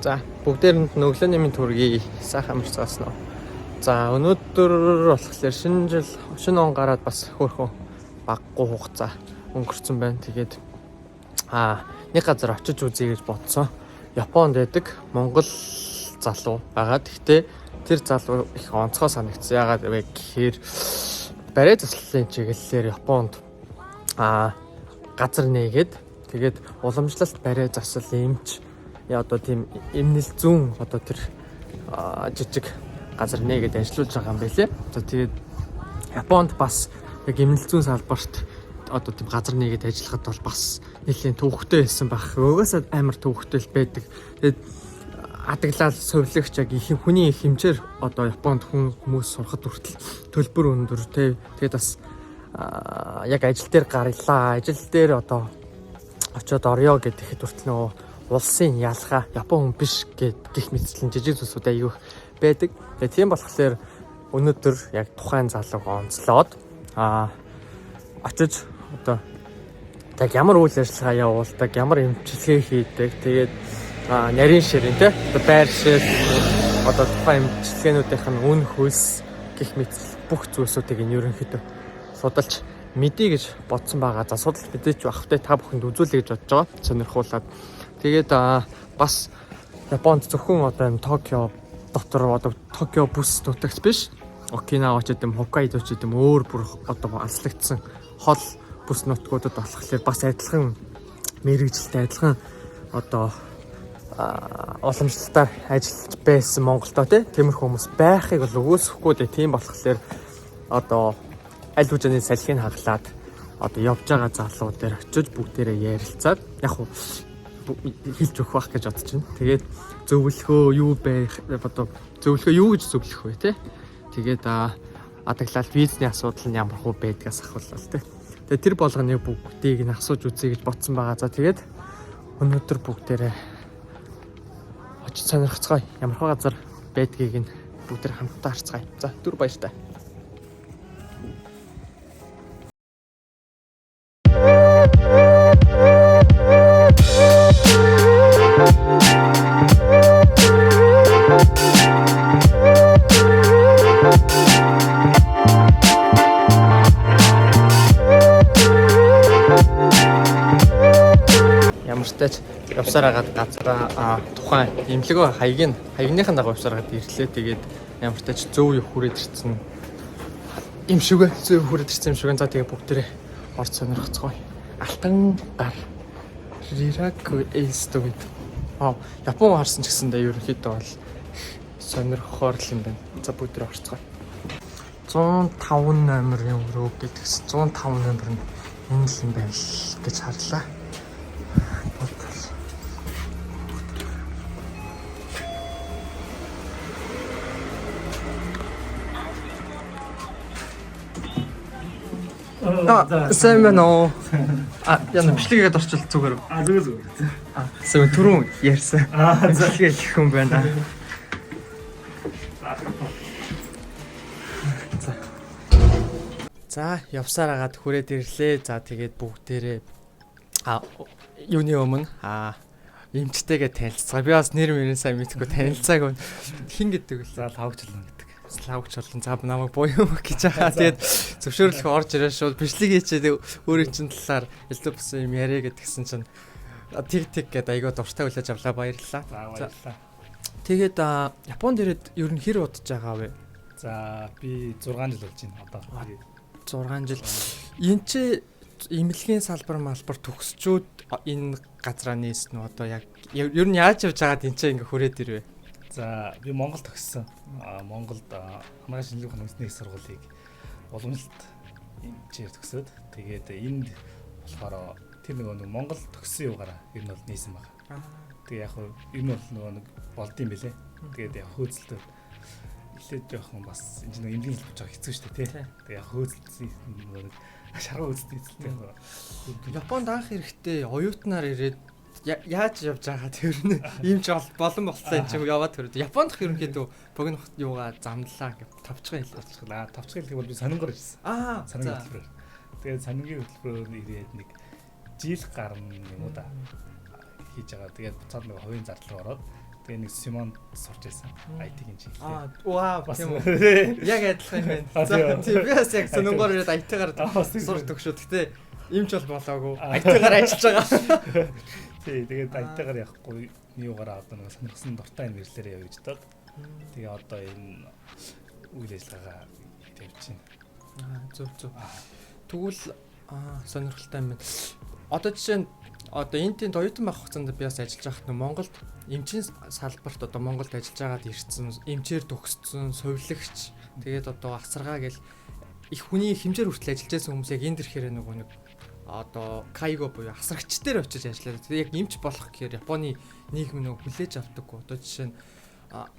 За, бүгдээрэнд нь өглөөний мэнд хүргэе. Сайхан амарцгаасан уу? За, өнөөдөр болохоор шинэ жил, шинэ он гараад бас хөөрхөн баггүй хугацаа өнгөрцөн байна. Тэгээд нэг газар очиж үзье гэж бодсон. Японд байдаг Монгол залуу байгаа. Гэхдээ тэр залуу их онцгой санагдсан. Яагаад вэ гэхээр барай заслалын чиглэлээр Японд газар нээгээд, тэгээд уламжлалт барай засал эмч одоо тийм эмнэл зүүн одоо тэр жижиг газар нээгээд ажиллуулж байгаа юм байлээ. За, тэгээд Японд бас яг эмнэл зүүн салбарт одоо тийм газар нээгээд ажиллахад бол бас нэлийн төвөгтэй байсан байх. Угаасаа амар төвөгтэй л байдаг. Тэгээд адаглал совилогч яг их хүний их хэмжээр одоо Японд хүн хүмүүс сурахад хүртэл төлбөр өндөр те. Тэгээд бас яг ажил дээр гарлаа. Ажил дээр одоо очиод орё гэхэд хүртэл нөгөө улсын ялгаа Япон хүн биш гэх мэтчлэн жижиг зүйлсүүд аягүй байдаг. Тэгээ тийм болохоор өнөөдөр яг тухайн залууг онцлоод очиж одоо яг ямар үйл ажиллагаа явуулдаг, ямар эмчилгээ хийдэг, тэгээд нарийн ширэн те одоо байршил, одоо тухайн эмчилгээнүүдийнх нь үн хөлс гэх мэт бүх зүйлсүүдийг нь ерөнхийдөө судалж мэдье гэж бодсон байгаа. За, судалж мэдээч байх та бүхэнд үзүүлье гэж бодож байгаа. Сонирхуулаад. Тэгээд бас Японд зөвхөн одоо энэ Токио дотор, одоо Токио бүс нутагт биш. Окинава ч гэдэм, Хоккайдо ч гэдэм өөр бүр одоо алслагдсан хол бүс нутгуудад болохоор бас адилхан мэргэжилтэй, адилхан одоо уламжлалтаар ажиллаж байсан Монголдоо тий тиймэрхүү хүмүүс байхыг бол өгөөсөхгүй дээ. Тийм болохоор одоо аль хэдийн салхийг хаглаад одоо явж байгаа залуу дээр очиж бүгдээрээ ярилцаад яг хуу хэлж өгөх байх гэж бодож байна. Тэгээд зөвлөхөө юу байх, одоо зөвлөхөө юу гэж зөвлөх вэ те? Тэгээд адаглал визний асуудал нь ямар хуу байдгаас ахвал те. Тэгээд тэр болгоныг бүгдийг нь асууж үзье гэж бодсон байгаа. За, тэгээд өнөөдөр бүгдээрээ очиж сонирхцгаая. Ямар хуу газар байдгийг нь бүгдээр хамтдаа харцгаая. За, түр баяртай. Ямар ч явсаар хагаад газараа тухайн эмнэлгөө хаягийн хаягныхын дагуу явсаар хагаад ирлээ. Тэгээд ямар ч зөв юу хүрээд ирсэн юм шиг ээ. Зөв хүрээд ирсэн юм шиг. За, тэгээд бүгдээрээ орж сонирхцгоё. Алтан гар Рираку Эйсто гэдэг. Япон харсан ч гэсэндээ ерөнхийдөө бол сонирхохоор л юм байна. За, бүгдээрээ орцгоё. 105 номерын өрөө гэдгс 105 номер нь энэ л юм байна л гэж харлаа. Бодвол. Сайн байна уу? Яна бичлэгээд орчвол зүгээр үү? Зүгээр зүгээр. Сайн, түрүүн ярьсан. За. Бичлэгээ хийх хүн байна. За. За, явсаар агаад хүрээд ирлээ. За, тэгээд бүгдээрээ юуны өмнө эмчтэйгээ танилцгаа. Би бас нэр мөрийн сайн мэдэхгүй танилцаагүй. Хин гэдэг вэ? За, лавгчлаа гэдэг. Лавгч болон за намайг буян юм гэж байгаа. Тэгээд зөвшөөрлөх орж ирээ шууд бичлэг хийчихэд өөрийн чинь талаар илүү бас юм яриа гэдгсэн чинь тэг тэг гэдээ айгүй дуртай хүлээж авлаа, баярлалаа. За, баярлалаа. Тэгээд Японд ирээд ер нь хэр удаж байгаа вэ? За, би 6 жил болж байна одоо. 6 жил. Энд чи эмнэлгийн салбар малбар төгсчүүд энэ газраа нээсэн үү? Одоо яг ер нь яаж явж байгаад энэ чи ингээ хүрээд ирвэ? За, би Монгол төгссөн. Монголд Хамгаалал шинжилгээ ухааны үндэсний их сургуулийг уламжлалт эмчээр төгсөөд, тэгээд энд болохоор тэр нөгөө нэг Монгол төгссөн юугаараа ер нь бол нээсэн байна. Тэгээ яг хөө ер нь бол нөгөө нэг болдсон юм бэлээ. Тэгээд яг хөөцөлтөө эхлээд жоохон бас энэ нэг эмнэлгийн хэлбэр жоох хэцүү шүү дээ тий. Тэгээ яг хөөцөлтсөн нөгөө нэг шаргуу хөөцөлтсөн хэцэлтэй яг. Японд анх ирэхдээ оюутнаар ирээд яаж явж байгаа тэр нь ийм ч болон болцоо энэ чинь яваад төрөд. Японд ерөнхийдөө богино юугаа замдлаа гэж товчхон хэлээ. Товчхон хэлэх бол би сонингоор ирсэн. Сонингийн хөтөлбөрөөр. Тэгээд сонингийн хөтөлбөрөөр ирээд нэг жил гарна юм уу да хийж байгаа. Тэгээд буцаад нэг хувийн зардлага ороод Тэгээ нэг Симонд сурч байсан. IT-ийн чиглэлээр. Аа, вау, Бас тийм үү. Яг адилхан юм байна. За, тийм, би бас яг сонирнгоор ирээд IT-гаар сурч төгшөө. Гэтэ эмч бол болоогүй. IT-гаар ажиллаж байгаа. Тий, тэгээд IT-гаар явахгүй юугаараа одоо нэг сонирхсан дуртай энэ мэржлээрээ явъя гэж бодоод тэгээ одоо энэ үйл ажиллагаагаа тавьж байна. Аа, зөв зөв. Тэгвэл сонирхолтой юм байна. Одоо жишээ нь одоо энэ тэнд оюутан байх хугацаанд би бас ажиллаж байхад нөө Монголд эмчийн салбарт одоо Монголд ажиллаж байгаад ирсэн, эмчээр төгссөн, сувилагч, тэгээд одоо асаргаа гэл их хүний хэмжээр хүртэл ажиллаж байсан хүмүүс яг энд ирэхээр нөгөө нэг одоо кайго буюу асрагч дээр очиж ажиллаад. Тэгээд яг эмч болох гэхээр Японы нийгэм нөгөө хүлээж авдаггүй. Одоо жишээ нь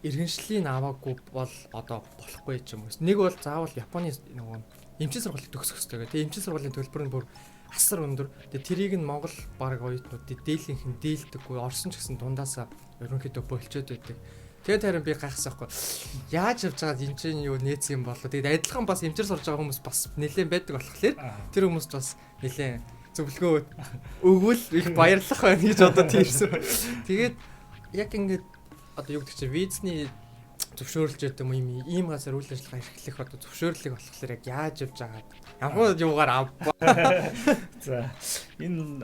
иргэншлийн аваагүй бол одоо болохгүй ч юм уу. Нэг бол заавал Японы нөгөө эмчийн сургуулийг төгсөх ёстой гэх. Тэгээд эмчийн сургуулийн төлбөр нь бүр асар өндөр. Тэгээд тэрийг нь Монгол баг оюутнуудын дийлэнх нь дийлдэггүй. Орсон ч гэсэн дундаасаа ерөнхийдөө болчоод байдаг. Тэгээд харин би гайхсан байхгүй. Яаж явж байгаад эмчийн юу нээц юм болоо. Тэгээд адилхан бас эмчээр сурж байгаа хүмүүс бас нэлээд байдаг болохоор тэр хүмүүст бас нэлээд зөвлөгөө өгвөл их баярлах байна гэж одоо тийрсэн. Тэгээд яг ингээд одоо юу гэдэг чинь визний зөвшөөрлж байдаг юм ийм газар үйл ажиллагаа эрхлэх одоо зөвшөөрлийг болохоор яг яаж явж байгаа ямар юугаар авба. За, энэ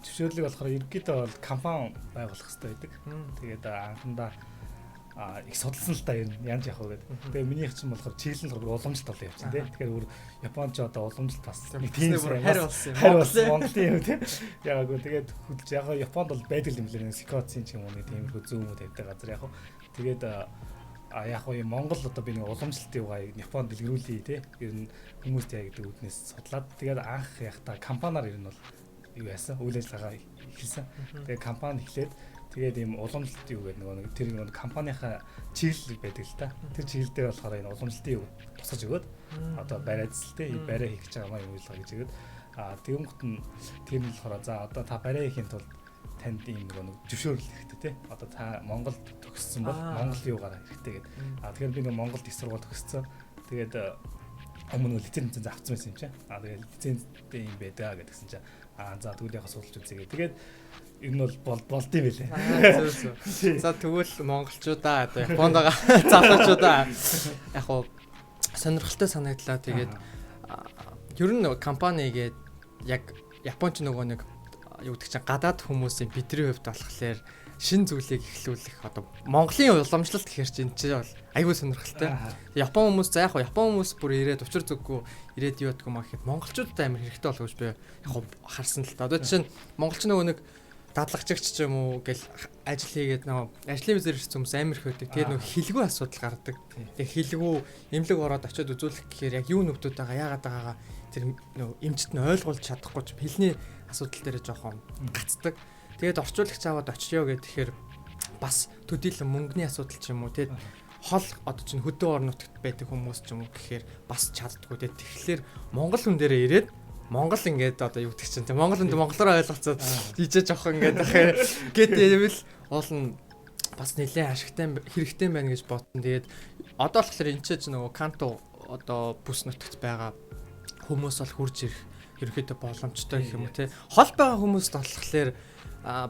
зөвшөөрлийг болохоор ерөнхийдөө бол компани байгуулах хэрэгтэй байдаг. Тэгээд анхандаа их судалсан л та ер нь янз явах вэ гэдэг. Тэгээ минийх чинь болохоор чиглэл нь болохоор уламжлалт болоо явчихсан тий. Тэгэхээр өөр Японд ч одоо уламжлалт бас нэг тийм хайр болсон юм. Хайр болсон Монголын юм тий. Ягаагүй тэгээд хөдөлж яг Японд бол байдаг юм лээ. Сикоцын ч юм уу нэг тиймэрхүү зүүн үү тавьдаг газар яг. Тэгээд яг уу Монгол одоо би нэг уламжлалтын юугаа Японд дэлгэрүүлье тий. Ер нь хүмүүст яа гэдэг үүднээс судлаад тэгээд анх яг та компаниар ер нь бол юу яасан үйл ажиллагаа эхэлсэн. Тэгээд компани эхлээд тэгээд ийм уламжлалт юу гэдэг нөгөө нэг тэр нөгөө компанийнхаа чиглэл байдаг л та. Тэр чиглэл дээр болохоор энэ уламжлалтын юу тусгаж өгөөд одоо барай зэлтэй барай хийх гэж байгаа маа юм үйлгээ гэж өгөөд тэгэнгүүт нь тэр нь болохоор за одоо та барай хийхин тулд танд ийм нөгөө нэг зөвшөөрөл хэрэгтэй тий. Одоо та Монголд төгссөн бол Монгол юугаар хэрэгтэй гэдэг. Тэгэхээр би нөгөө Монголд их сургууль төгссөн. Тэгээд өмнө нь лиценз авсан байсан юм чинь. Тэгээд лицензтэй юм байдаг гэдгсэн чинь за тэгвэл яг судалж үзье. Тэгээд ер нь бол болд юм байлээ. Зөв зөв. За тэгвэл монголчуудаа одоо Японд байгаа залуучуудаа яг хуу сонирхолтой санагдлаа. Тэгээд ер нь компани гээд яг Японч нөгөө нэг юу гэдэг чинь гадаад хүмүүсийн бидний хувьд болохоор шин зүйлийг эхлүүлэх одоо Монголын уламжлалт гэхэр чинь энэ чинь бол айгүй сонирхолтой. Япон хүмүүс за яг Япон хүмүүс бүр ирээд учир зүггүй ирээд юу гэдг юм аа гэхэд монголчуудад амар хэрэгтэй болов гэж би яг харсан л та. Одоо жишээ нь монголч нөгөө нэг дадлагчигч ч юм уу гэл ажил хийгээд нөгөө ажлын визээр ирсэн хүмүүс амар их байдаг. Тэгээд нөгөө хилгүй асуудал гардаг. Тэгээд хилгүй эмнэлэг ороод очиод үзүүлэх гэхээр яг юу нүгдүүд байгаа яагаад байгаагаа тэр нөгөө эмчт нь ойлгуулж чадахгүй ч хэлний асуудал дээр жоохон гацдаг. Тэгээд орчуулагч аваад очиё гэхээр бас төдийлөн мөнгөний асуудал ч юм уу тэгээд хол одоо чинь хөдөө орон нутагт байдаг хүмүүс ч юм уу гэхээр бас чаддгүй. Тэгээд тэгэхээр Монгол хүн дээрээ ирээд Монгол ингээд одоо юу гэдэг чинь те Монгол хүнд монголоор ойлгоцоод ийжээ жоох ингээд ах гэтэл уул нь бас нэлээд ашигтай хэрэгтэй байна гэж бодсон. Тэгээд одоо болохоор энэ ч нөгөө Канто одоо бүс нутагт байгаа хүмүүс бол хурж ирэх ерөнхийдөө боломжтой гэх юм уу те. Хол байгаа хүмүүст болохоор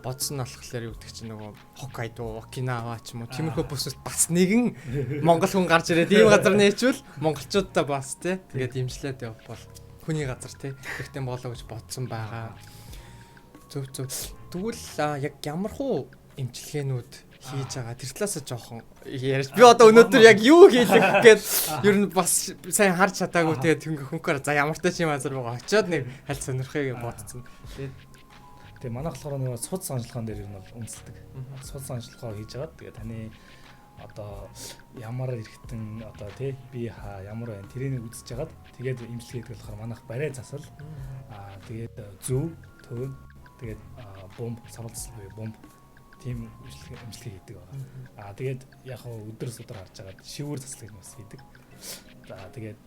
бодсон нь болохоор юу гэдэг чинь нөгөө Хоккайдо, Окинава ч юм уу тиймэрхүү бүсэд бас нэгэн монгол хүн гарч ирээд ийм газар нээчвэл монголчуудаа бас те тэгээд имжлээд явбал хүний газар те хэрэгтэй болоо гэж бодсон байгаа. Зөв зөв. Тэгвэл яг ямар хуу эмчилгээнүүд хийж байгаа тэр талаас жоохон ярьж би одоо өнөөдөр яг юу хийлэх гээд ер нь бас сайн харж чадаагүй тэгээд хөнгөхөнкөр за ямар ч юм азар байгаа очиод нэг хальт сонирхъя гэж бодсон. Тэгээд тэгээ манайх болохоор нэг суд онцлогоон дээр ер нь бол үндэслэдэг. Суд онцлогоо хийж агаад тэгээ таны одоо ямар эргэтэн одоо тий би хаа ямар байна тэрийг үзэж хагаад тэгээд имчилгээ хийдэг болохоор манайх барай засал тэгээд зөв төв тэгээд бомб савлцал буюу бомб тийм имчилгээ хийдэг байгаа. Тэгээд яг хөө өдөр судар харж агаад шивүүр заслыг бас хийдэг. За тэгээд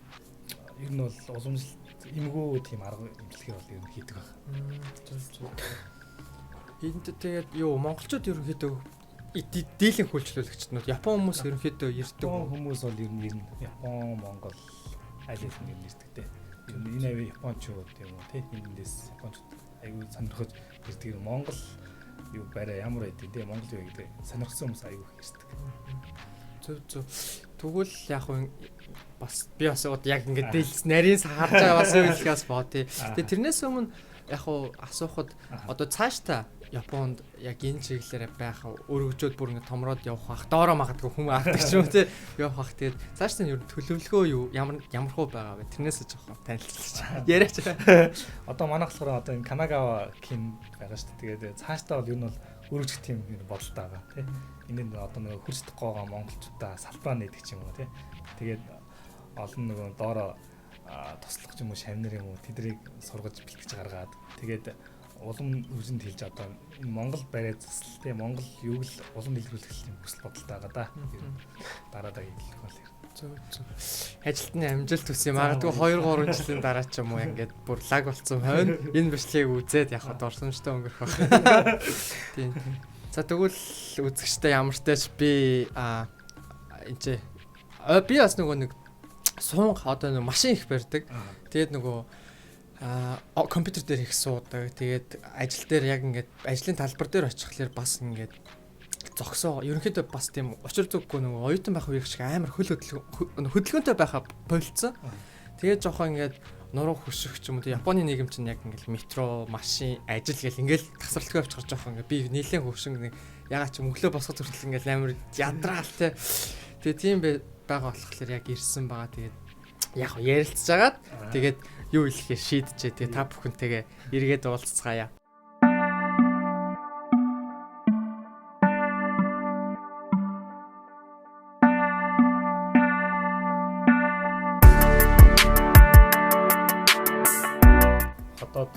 ер нь бол уламжлалт эмгүү тийм арга имчилгээ бол ер нь хийдэг байна. Энд тэгээд юу монголчууд ерөнхийдөө дийлэн хүлчлүүлэгчднүүд Япон хүмүүс ерөнхийдөө ирдэг. Япон хүмүүс бол ер нь Япон, Монгол аль аль нь ер нь ирдэг те. Ер нь энэ авь японочууд юм уу те. Эндээс японочууд айгүй сонирхож ирдэг. Монгол Юу барай ямар байдیں۔ Тэ Монгол юу гэдэг сонирхсан хүмүүс аягүй их ирдэг. Зөв зөв. Тэгвэл яг уу бас би бас яг ингээд дэлс нарийн харж байгаа бас юу хэлэх бас боо тий. Тэгээ тэрнээс өмнө яг уу асуухад одоо цаашдаа Японд яг энэ чиглэлээр байх өргөжөөд бүр ингээд томроод явах бах доороо магадгүй хүм авдаг ч юм уу тий явах бах. Тэгээд цаашдаа ер нь төлөвлөгөө юу ямар ямар хуу байгаа вэ? Тэрнээс жоохон танилцуулж яриач. Одоо манайх болохоор одоо энэ Канагава кин байгаа шүү дээ. Тэгээд цаашдаа бол ер нь бол өргөжих тийм бодолтой байгаа тий. Энэ одоо нөгөө хурц чадахгүй байгаа монголчуудаа салбаа нээдэг ч юм уу тий. Тэгээд олон нөгөө доороо туслах юм уу шавнар юм уу тэдрийг сургаж бэлтгэж гаргаад тэгээд улам хөгжинд хэлж одоо энэ Монгол барай засал тий Монгол юуг л улам дэлгэрүүлэх юм хүсэл бодолтой байгаа да. Дараа дараагийн хэлэх бол зөв зөв. Ажилтны амжилт хүсье. Магадгүй 2 3 жилийн дараа ч юм уу ингээд бүр лаг болцсон хойно энэ бичлэгийг үзээд яг дурсамжтай өнгөрөх байх. Тийм. За тэгвэл үзэгчтэй ямартай ч би энэ чи би бас нөгөө нэг сунг одоо нэг машин их барьдаг. Тэгээд нөгөө компьютер дээр их суудаг. Тэгээд ажил дээр яг ингээд ажлын талбар дээр очихлоор бас ингээд зогсоо. Ерөнхийдөө бас тийм учир зүггүй нөгөө оюутан байх үеих шиг амар хөдөлгөөнтэй байхаа болцсон. Тэгээд жоохон ингээд нуруу хөшөх ч юм уу. Японы нийгэм чинь яг ингээд метро, машин, ажил гэл ингээд тасралтгүй авчихар жоохон ингээд би нийлэн хөвшин нэг ягаад ч юм өглөө босгох хүртэл ингээд амар ядраал те. Тэгээд тийм байгаа болохоор яг ирсэн байгаа. Тэгээд яг ярилцж агаад тэгээд юу хэлэхээр шийджээ. Тэгээд та бүхэнтэйгээ эргээд уулзцгаая. Хотод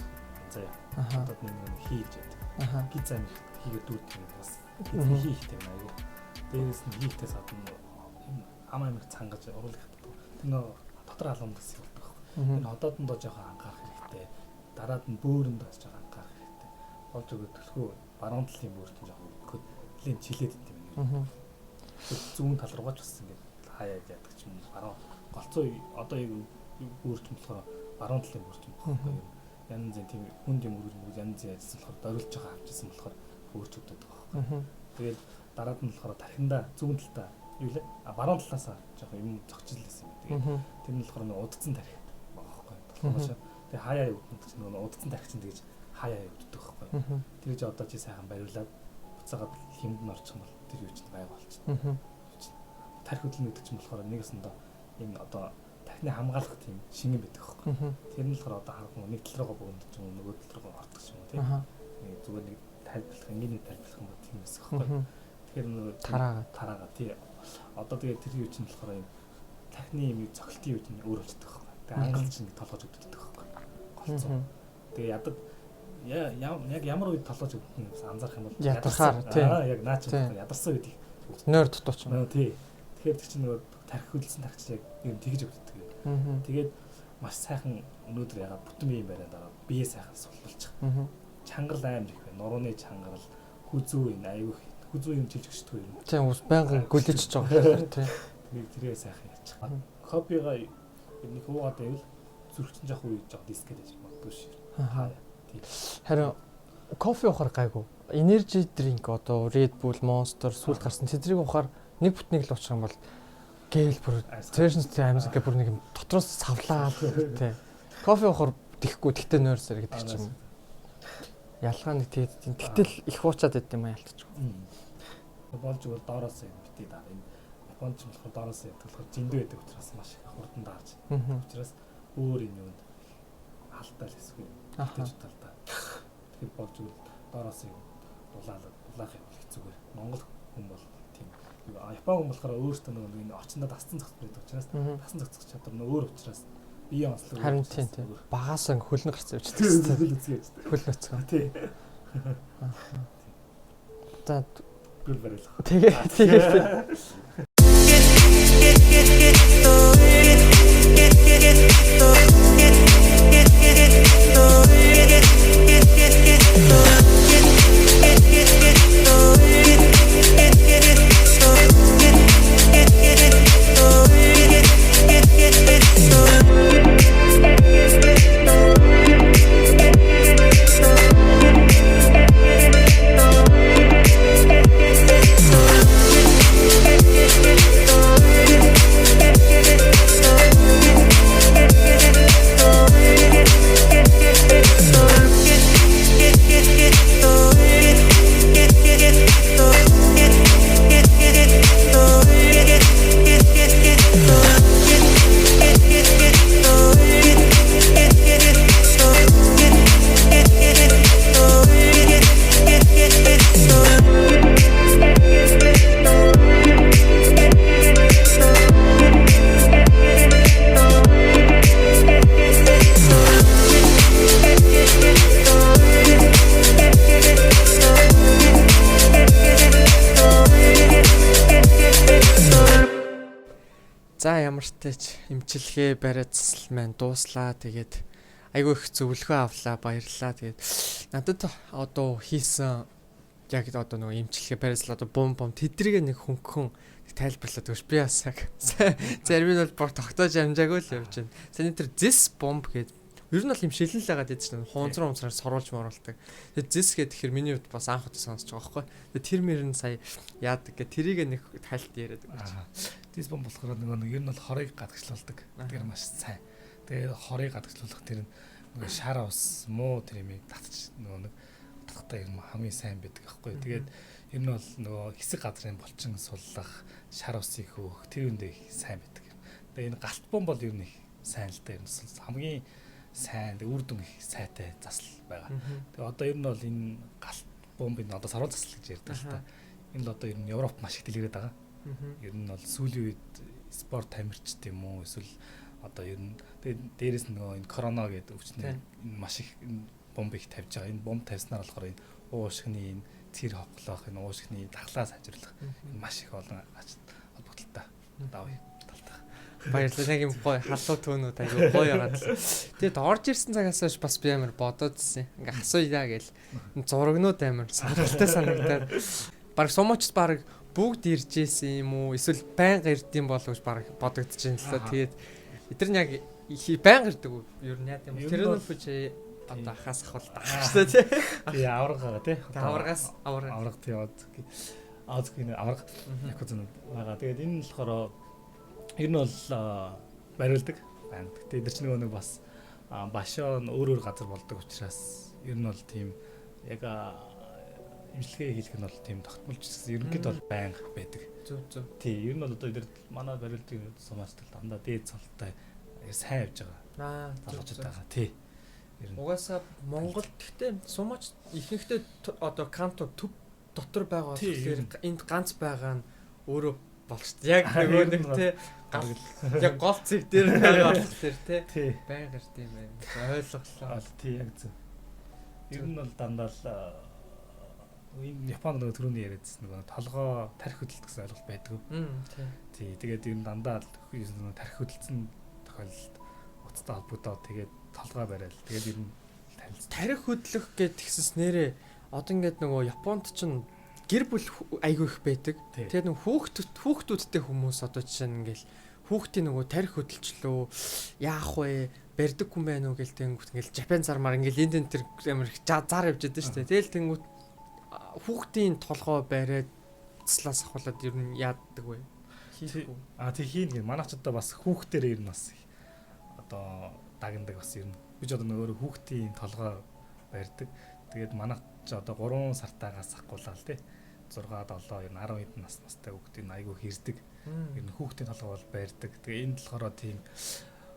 заяа. Хотод нэг хийж яадаг. Пицца нэг хийгээд дүүрдэг юм бас. Пицца хийхтэй юм айгу. Дээрээс нь хийхтэй садан юм ам амир цангаж уруулах гэдэг. Тэр нөө дотор халуун гэсэн юм байна. Энэ хотоодондоо жоохон анхаарах хэрэгтэй. Дараад нь бөөрөндөө бас жоохон анхаарах хэрэгтэй. Болж өгөө төлхөө баруун талын бөөрт нь жоохон өгөхөд нэлээд чилээд идэв юм. Зүүн тал руугаа ч бас ингээд хаяад яадаг ч юм уу. Баруун голцоо одоо яг бөөрч юм болохоор баруун талын бөөрч юм байхгүй юу. Янз янзын тийм хүнд юм өргөж мөрөж янз янз ажилласан болохоор дөрвөлж байгаа авчихсан болохоор бөөрч өгдөг байгаа байхгүй. Тэгэл дараад нь болохоор тархиндаа зүүн талдаа юу лээ? А баруун талаасаа жоохон юм зогчил лсэн юм. Тэгээд тэр нь болохоор нэг удцсан тархи байгаа байхгүй. Толгоос тэгээ хаяа явагдана чинь нөгөө удцсан тархи чинь тэгэж хаяа явагддаг байхгүй. Тэр чи одоо чи сайхан бариулаад буцаагаад хэмд нь орчих юм бол тэр юу чинь гайг болчихно. Тархи хөдлөн гэдэг чинь болохоор нэг өсөндөө энэ одоо тархины хамгаалах тийм шингэн байдаг байхгүй. Тэр нь болохоор одоо харахгүй нэг тал руугаа бөгөндөж юм нөгөө тал руугаа ордог юм тийм. Нэг зүгээр нэг тайлбарлах энгийн тайлбарлах юм бол тийм эсэх байхгүй. Тэгэхээр нөгөө тараагаа тий. Одоо тэгээд тэр юу чинь болохоор юм тархины юм цогцолтын юу чинь өөр болчихдог байхгүй. Тэгээд ангалч чинь толгойж өгдөг байхгүй. Голцоо. Тэгээд ядаг яг ямар үед толгойж өгдөг нь анзаарах юм бол ядархаар тий. Яг наа чинь ядарсан үед их нойр дутуу ч юм. Тий. Тэгэхээр тэр чинь нөгөө тархи хөдөлсөн тархи чинь яг юм тэгж өгдөг. Тэгээд маш сайхан өнөөдөр ягаад бүтэн биеийн барианд ороод бие сайхан суллуулчих. Чангарл амар их байна. Нурууны чангарл, хүзүү энэ аюу их. Хүзүү юм чилж өчтгөө юм. Тийм ус байнгын гүлэж байгаа юм тий. Тэгээд тэрээ сайхан яачих. Копига нэг уугаад байвал зүрх чинь жоох үе жоох дискэд байж магадгүй шээ. Тий. Харин кофе уухаар гайгүй. Energy drink одоо Red Bull, Monster сүүлд гарсан тэдрийг уухаар нэг бүтнийг л уучих юм бол гээл бүр цэшнтэй амьс гэ бүр нэг юм дотроос савлаад тий. Кофе уухаар тэхгүй тэгтээ нойр сэр гэдэг ч юм. Ялгаа нэг тэгээд тийм тэгтэл их уучаад байд юм а ялтчих. Болж игэл доороос юм битээ дараа. Энэ Японд ч болохоор доороос юм болохоор зэндүү байдаг учраас маш их хурдан даарч. Учраас өөр юм юунд халтаал хэсгүй. Тэгж талдаа. Тэгэхээр болж игэл доороос юм дулаах юм хэцүүгээр. Монгол хүн бол тийм. Япон хүн болохоор өөртөө нөгөө энэ орчиндөө дасцсан зохицох байдаг учраас дасан зохицох чадвар нь өөр учраас бие онцлог. Харин тийм тийм. Багаасаа ингэ хөлн гарцсан явчихдаг. Хөл нүцгэн явчихдаг. Хөл нүцгэн. Тий. За гүр барилах. Тэгээ тэгээ. За, ямар ч тач эмчилгээ, бариа засал маань дууслаа. Тэгээд айгүй их зөвлөгөө авлаа. Баярлалаа. Тэгээд надад одоо хийсэн яг одоо нөгөө эмчилгээ, бариа засал, одоо бум бум тэдрийг нэг хөнгөн тайлбарлаад өгч, би бас яг зарим нь бол бүр тогтоож амжаагүй л явж байна. Саний тэр зэс бомб гэдэг ер нь бол юм шилэн л агаад байдаг чинь хуунцран хуунцраар соруулж моруулдаг. Тэгээд зэс гэдэг тэгэхээр миний хувьд бас анх удаа сонсож байгаа байхгүй. Тэгээд тэр мөр нь сая яадаг гэх тэрийг нэг тайлт яриад өгч. Зэс бомб болохоор нөгөө нэг ер нь бол хорыг гадагшлуулдаг. Тэр маш сайн. Тэгээд хорыг гадагшлуулах тэр нөгөө шар ус муу тэр юм татч нөгөө нэг татахтаа ер нь хамгийн сайн байдаг байхгүй. Тэгээд ер нь бол нөгөө хэсэг газрын булчин суллах, шар усыг хөөх тэр үндэ их сайн байдаг. Тэгээд энэ галт бомб бол ер нь их сайн л да, ер нь хамгийн сайн үр дүн их сайтай засал байгаа. Тэгээ одоо ер нь бол энэ галт бомбын одоо саруул засал гэж ярьдаг л та. Энэ л одоо ер нь Европ маш их дэлгэрээд байгаа. Ер нь бол сүүлийн үед спорт тамирчд юм уу, эсвэл одоо ер нь тэгээ дээрэс нь нөгөө энэ корона гэдэг өвчнөр энэ маш их бомб их тавьж байгаа. Энэ бомб тавьснаар болохоор энэ уушгины энэ цэр ховглох, энэ уушгины дахлаа сайжруулах энэ маш их олон ач холбогдолтой даваа талтай. Баярлалаа. Яг юм гоё халуу төөнүүд айгүй гоё яагаад л. Тэгээд орж ирсэн цагаас хойш бас би амар бодоодсэн. Ингээ асууя гээл. Зурагнууд амар сонирхолтой санагдаад. Бараг сумоочд бараг бүгд ирж исэн юм уу? Эсвэл байнга ирдэм болов гэж бараг бодогдож байна л та. Тэгээд эдгээр нь яг байнга ирдэг үү? Ер нь яа юм. Тэр нь чи одоо хаас ахвал таах шүү дээ, тий. Тий, аварга тий. Аваргаас аварга. Аварга тий. Аазгийн аварга якузанууд байгаа. Тэгээд энэ нь болохоор ер нь бол бариулдаг байна. Гэтэ эдгээр чинь нөгөө нэг бас башаа өөр өөр газар болдог учраас ер нь бол тийм яг имчилгээ хийх нь бол тийм тогтмолч ерөнхийд бол байнга байдаг. Зөв зөв. Тий, ер нь бол одоо эдгээр манай бариулдаг сумаачдал дандаа дээд цолтой сайн явж байгаа. Залуучууд байгаа. Тий. Угаасаа Монголд гэхдээ сумаач ихэнхдээ одоо канто төв дотор байгаа болохоор энд ганц байгаа нь өөрөө болч яг нөгөө нэг тий яг гол цэг дээр байгаа болохоор тий байнга ирд юм байна. Ойлголоо. Тий, яг зөв. Ер нь бол дандаа л энэ Японд нөгөө түрүүний яриадсэн нөгөө толгоо тарих хөдөлт гэсэн ойлголт байдаг. Тий, тэгээд ер нь дандаа л тарих хөдөлсөн тохиолдолд уцтай холбогдоод тэгээд толгой барайл. Тэгээд ер нь танилцсан. Тарих хөдлөх гэдгсэс нэрээ одоо ингээд нөгөө Японд чинь гэр бүл айгүй их байдаг. Тэгээд нөгөө хүүхдүүдтэй хүмүүс одоо жишээ нь ингээл хүүхдийн нөгөө тарих хөдөлчлөө яах вэ? Барьдаг хүн байна уу гэл тэнгүүт ингээл Жапан зармаар ингээл энд энэ төр амар их зар явж байдаг шүү дээ. Тэгэл тэнгүүт хүүхдийн толгой бариад цэслээс ахуулаад ер нь яадаг вэ? Хийх үү? А тий, хийн гэн. Манайч одоо бас хүүхдээр ер нь бас одоо дагнадаг бас ер нь. Би ч одоо нөгөө хүүхдийн толгой барьдаг. Тэгээд манайч одоо 3 сартаагаас ахгуулаад тий 6 7 ер нь 10 хэдэн нас настай хүүхдийн айгүй хэрдэг. Ер нь хүүхдийн толгой бол барьдаг. Тэгээ энд болохоор тийм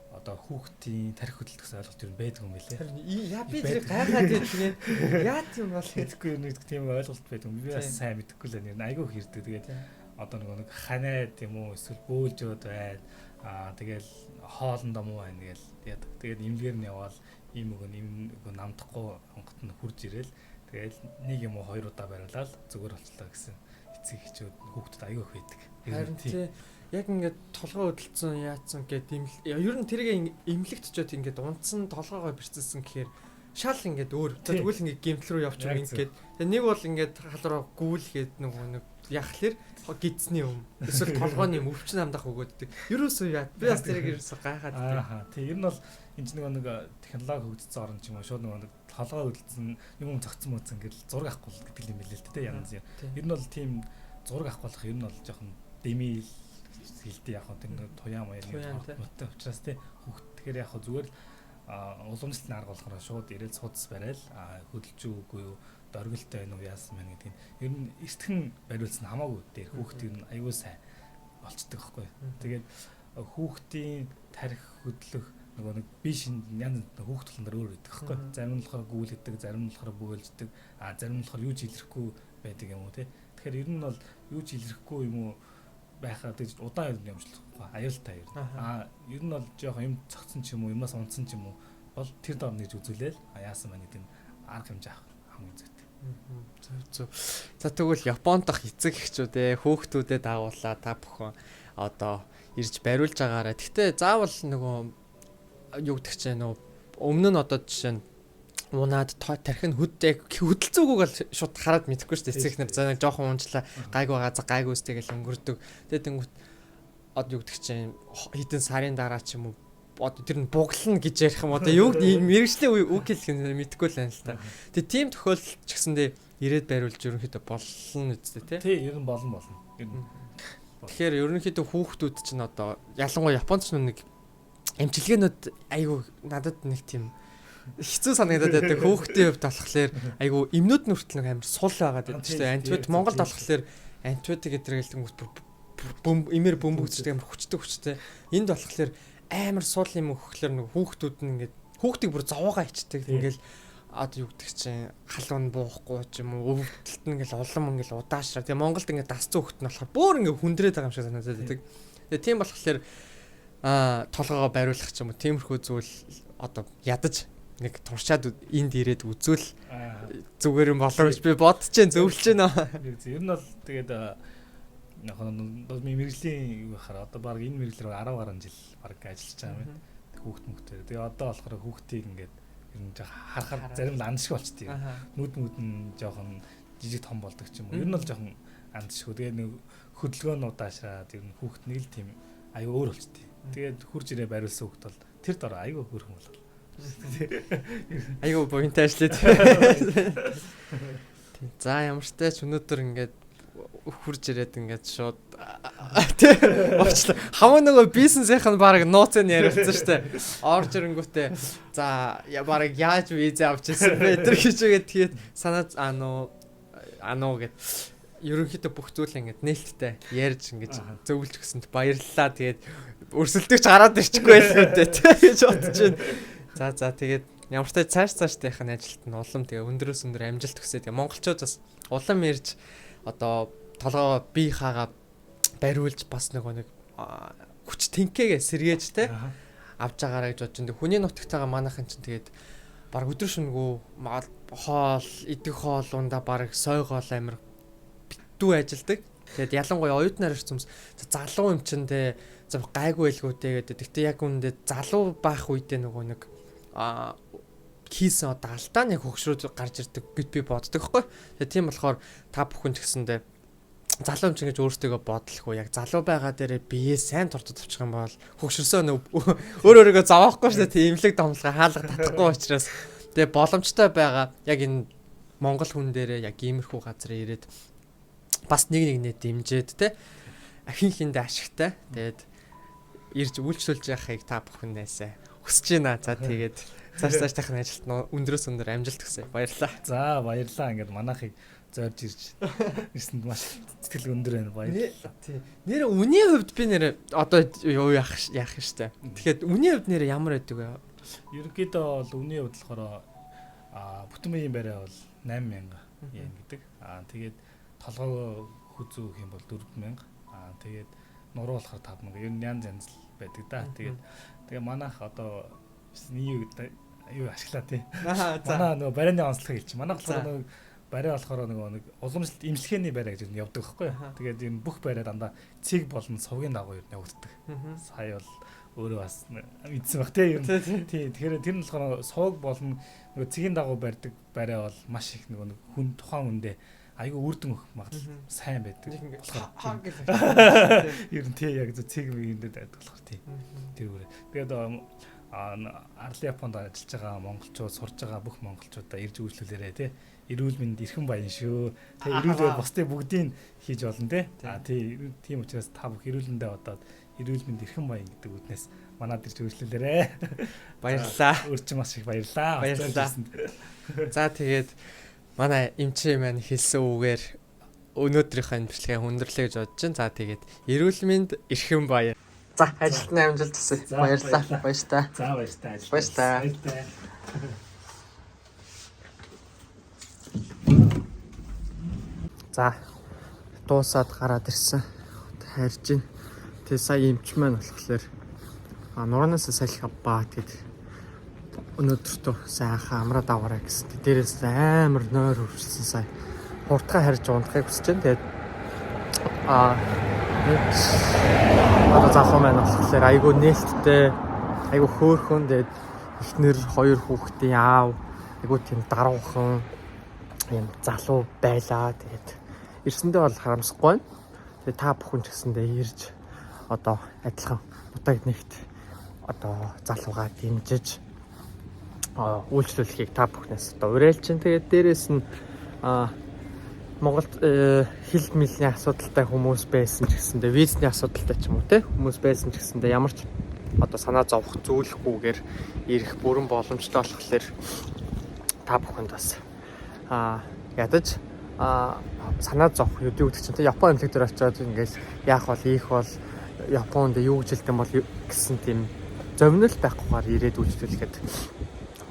одоо хүүхдийн тарих хөдөлт гэсэн ойлголт ер нь байдаг юм билээ. Харин яа би тэр гайхаад байдаг. Яа тийм бол мэдэхгүй нэг тийм ойлголт байдаг. Би бас сайн мэдэхгүй л байна. Ер нь айгүй хэрдэг. Тэгээд одоо нөгөө нэг ханайд юм уу эсвэл бөөлжөөд байна. Аа тэгэл хоолндоо муу байна гээл яадаг. Тэгээд имлэгээр нь яваал ийм өгөн им өгөн намдахгүй онгот нь хурж ирээл тэгэл нэг юм уу хоёр удаа бариулаад зүгээр болчлоо гэсэн эцэг эхчүүд хүүхдэд аягүй их байдаг. Харин тий яг ингээд толгой хөдөлсөн яатсан гэд им ер нь тэрийг имлэгт очиод ингээд унтсан толгоогоо бэрцэлсэн гэхээр шал ингээд өөр. Тэгвэл ингээд гэмтэл рүү явчих юм ингээд. Тэгээ нэг бол ингээд хал руу гүйлгээд нөгөө нэг яхлаар гидсний юм. Эсвэл толгойн юм өвчин амдах өгөөддөг. Ерөөсөө яа. Би бас тэрийг ерөөсөө гайхаад байдаг. Аа тий. Ер нь бол энэ ч нөгөө нэг технологи хөгжсөн орн ч юм уу шууд нөгөө нэг толгой хөдөлсөн юм зогцсон мөцсөн ингээд зураг авахгүй гэдэг юм билээ л дээ янз юм. Ер нь бол тийм зураг авах болох ер нь бол жоохон дэмий хэлдэг яг тэр нэг туяа маяа нэг учраас тий хүүхд тэгэхээр яг зүгээр л уламжлалтын арга болохоор шууд ирээл судас барайл хөдөлж үгүй юу дөргөлтэй байна уу яасан байна гэдгийг ер нь эртхэн бариулсан хамаагүй дээр хүүхд ер нь аюул сайн болцдог байхгүй. Тэгээд хүүхдийн тарих хөдлөх нөгөө нэг би шин янз хүүхд толон дээр өөр байдаг байхгүй. Зарим нь болохоор гүйлгдэг, зарим нь болохоор бөөлждөг, а зарим нь болохоор юу ч илэрхгүй байдаг юм уу тий. Тэгэхээр ер нь бол юу ч илэрхгүй юм уу байхаа тэгж удаан ер нь юмшлахгүй аюултай ер нь. А ер нь бол жоохон юм цогцсон ч юм уу юмас унтсан ч юм уу бол тэр дор нэгж үзүүлээл яасан байна гэдэг нь арга хэмжээ авах хамгийн зүйтэй. Зөв зөв. За тэгвэл Японд дах эцэг эхчүүдээ хүүхдүүдэд дагуулаа та бүхэн Одоо ирж бариулж байгаарай. Гэхдээ заавал нөгөө юу гэдэг чинь нөгөө өмнө нь одоо жишээ нь унаад тархин хөд яг хөдөлцөөгөөг л шууд хараад мэдэхгүй шүү дээ. Эцэг нар за нэг жоохон унжлаа, гайгүй байгаа, за гайгүй үстэй гэл өнгөрдөг. Тэгээд тэнгүүт одоо юу гэдэг чинь хэдэн сарын дараа ч юм уу одоо тэр нь буглана гэж ярих юм, одоо юу мэрэгжлийн үг хэлэх нь мэдэхгүй л байна л та. Тэгээ тийм тохиолдолд ч гэсэндээ ирээд бариулж ерөнхийдөө болно үстэй, тий? Тий, ер нь болно болно. Ер нь. Тэгэхээр ерөнхийдөө хүүхдүүд чинь одоо ялангуяа Японд ч нэг эмчилгээнүүд айгүй надад нэг тийм хэцүү санагдаад байдаг. Хүүхдийн хувьд болохоор айгүй эмнүүд нь хүртэл нэг амар сул байгаад байдаг шүү дээ. Антибиотик Монголд болохоор антибиотик гэдэг гэлтэнгүүт бөм имэр бөмбөгцдөг, амар хүчтэй хүчтэй. Энд болохоор амар сул юм өгөхлөөр нэг хүүхдүүд нь ингээд хүүхдийг бүр зовоогоо ичдэг. Ингээл одоо юу гэдэг чинь халуун буухгүй ч юм уу, өвдөлт нь ингээл улам ингээл удаашраа. Тэгээ Монголд ингээд дасцсан хүүхд нь болохоор бүр ингээд хүндрээд байгаа юм шиг санагдаад байдаг. Тэгээ тийм болохоор толгоогоо бариулах ч юм уу, тиймэрхүү зүйл одоо ядаж нэг туршаад энд ирээд үзвэл зүгээр юм болоо гэж би бодож जैन, зөвлөж байна. Ер нь бол тэгээд яг нь мэрэгжлийн юу гэхээр одоо баг энэ мэрэгжлээр 10 гаруй жил баг ажиллаж байгаа юм байна. Хүүхд мөхтэй. Тэгээ одоо болохоор хүүхдийг ингээд ер нь жоох харахаар зарим л анд шиг болчтой. Нүд мүд нь жоохон жижиг том болдог ч юм уу. Ер нь бол жоохон анд шиг. Тэгээ нэг хөдөлгөөн удаашраад ер нь хүүхд нэг л тийм аюу өөр болчтой. Тэгээд хурж ирээ бариулсан хүүхд бол тэр дорой аюу хөөрхөн болол. Аюу буянтай ажиллаа. За, ямар ч тач өнөөдөр ингээд хурж ирээд ингээд шууд тий уучлаа. Хамаа нөгөө бизнесийнх нь баг нууцыг яриулсан шүү дээ. Орж ирэнгүүтээ за баг яаж виза авч ирсэн бэ тэр гэж үгээд тэгээд санаа ануу ануу гэд ерөнхийдөө бүх зүйл ингээд нээлттэй ярьж ингэж зөвлөж өгсөнд баярлалаа. Тэгээд өрсөлдөгч гараад ирчихгүй байлгүй дээ тий гэж бодож байна. За за, тэгээд ямар ч тач цааш цаашдынх нь ажилт нь улам тэгээ өндрөөс өндөр амжилт хүсье. Тэгээ монголчууд бас улам ирж одоо толгоо бие хаагаа бариулж бас нөгөө нэг хүч тэнхээгээ сэргээж те авч байгаарай гэж бодож байна. Хүний нутагтайгаа манайхан чинь тэгээд баг өдөр шөнөгүй хоол идэх хоол ундаа баг сойгоол амир битүү ажилдаг. Тэгээд ялангуяа оюутнаар ирсэн хүмүүс залуу юм чинь те зав гайгүй байлгүй те гэдэг. Гэхдээ яг үүндээ залуу байх үедээ нөгөө нэг хийсэн одоо алдаа нэг хөгшрөөд гарч ирдэг гэд би боддог байхгүй. Тэгээ тийм болохоор та бүхэн ч гэсэндээ залуу юм чинь гэж өөртөөгөө бодлохгүй, яг залуу байгаа дээрээ биеэ сайн туртад авчих юм бол хөгшөрсөө өөр өөрийгөө зовоохгүй шүү дээ. Тийм имлэг домлогоо хаалга татахгүй учраас тэгээ боломжтой байгаа яг энэ Монгол хүн дээрээ яг иймэрхүү газар ирээд бас нэг нэгнээ дэмжиж те хин хиндэ ашигтай. Тэгээд ирж үйлчлүүлж яхахыг та бүхнээсээ хүсэж байна. За, тэгээд цааш цаашдынх нь ажилт нь өндрөөс өндөр амжилт хүсье. Баярлалаа. За, баярлалаа. Ингээд манайхыг зорж ирж ирсэнд маш сэтгэл өндөр байна. Баярлалаа. Тий. Нэр үний хувьд би нэр одоо юу яах яах юм штэ. Тэгэхээр үний хувьд нэр ямар байдаг вэ? Ерөнхийдөө бол үний хувьд болохоор бүтэн биеийн барай бол 8000 йен гэдэг. Тэгээд толгой хүзүү гэх юм бол 4000. Тэгээд нуруу болохоор 5000. Ер нь янз янз л байдаг да. Тэгээд тэгээ манайх одоо юу юу ашиглаа тий. Манай нөгөө барайны онцлогийг хэлчих. Манайх болохоор нөгөө барай болохоор нөгөө нэг уламжлалт эмчилгээний барай гэж явдаг байхгүй юу. Тэгээд энэ бүх барай дандаа цэг болон сувгийн дагуу ер нь явагддаг. Сая бол өөрөө бас мэдсэн баг тий. Тий. Тэгэхээр тэр нь болохоор сувг болон нөгөө цэгийн дагуу барьдаг барай бол маш их нөгөө нэг хүн тухайн хүндээ айгүй үр дүн өгөх магадлал сайн байдаг. Болохоор ер нь тий яг зөв цэг мэг дээр байдаг болохоор тий. Тэр үрээ. Тэгээд Арал Японд ажиллаж байгаа монголчууд, сурж байгаа бүх монголчуудаа ирж үйлчлүүлээрэй тий. Эрүүл мэнд эрхэм баян шүү. Тэ эрүүл бусдыг бүгдийг хийж болно тий. Тий, тийм учраас та бүх эрүүл мэндэ бодоод эрүүл мэнд эрхэм баян гэдэг үднээс манад ирж үйлчлүүлээрэй. Баярлалаа. Өөр чинь маш их баярлалаа. Баярлалаа. За, тэгээд манай эмчээ маань хэлсэн үгээр өнөөдрийнхөө энэ бичлэгээ хүндэрлээ гэж бодож байна. За, тэгээд эрүүл мэнд эрхэм баян. За, ажилтны амжилт хүсье. Баярлалаа. Баяртай. За, баяртай. Баяртай. Баяртай. За, дуусаад гараад ирсэн. Хайрж байна. Тэгээ сая эмч маань болохоор нуранаас салхи авбаа гэд өнөөдөртөө сайхан амраад аваарай гэсэн. Дээрээс амар нойр хөрсөн сая. Хурдхан харж унтахыг хүсэж байна. Тэгээд Одоо залуу маань болохоор айгүй нээлттэй, айгүй хөөрхөн, тэгээд эхнэр, хоёр хүүхдийн аав, айгүй тийм даруухан юм залуу байлаа. Тэгээд ирсэндээ бол харамсахгүй байна. Тэгээд та бүхэн ч гэсэндээ ирж одоо адилхан Мутаг нэгт одоо залуугаа дэмжиж үйлчлүүлэхийг та бүхнээс одоо уриалж чинь. Тэгээд дээрэс нь Монголд хил мэлний асуудалтай хүмүүс байсан ч гэсэндээ, визний асуудалтай ч юм уу те хүмүүс байсан ч гэсэндээ ямар ч одоо санаа зовох зүйлгүйгээр ирэх бүрэн боломжтой болохоор та бүхэнд бас ядаж санаа зовох юу гэдэг чинь те Япон эмнэлэг дээр очиод ингээл яах бол ийх бол Японд юу гэж хэлдэг бол гэсэн тийм зовнил байхгүйгээр ирээд үйлчлүүлэхэд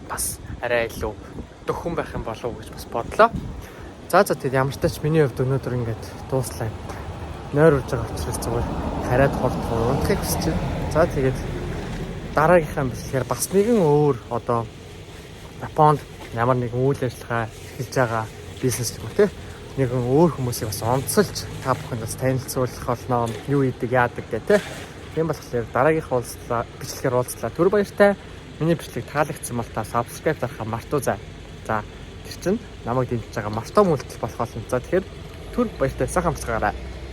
бас арай илүү дөхөн байх юм болов уу гэж бас бодлоо. За за, тэгээд ямар ч тач миний хувьд өнөөдөр ингээд дууслаа. Нойр урж байгаа учраас зүгээр хараад хурдхан унтахыг хүсэж байна. За, тэгээд дараагийнхаа бичлэгээр бас нэгэн өөр одоо Японд ямар нэгэн үйл ажиллагаа эхэлж байгаа бизнес юм уу те нэгэн өөр хүмүүсийг бас онцолж та бүхэнд бас танилцуулах болно. Юу хийдэг, яадаг гэх те. Тийм болохоор дараагийнхаа уулзлаа бичлэгээр уулзлаа. Түр баяртай. Миний бичлэг таалагдсан бол та subscribe дарахаа мартуу заа. За, тэр чинь намайг дэмжиж байгаа мартаа үйлдэл болох болно. За, тэгэхээр түр баяртай, сайхан амарцгаарай.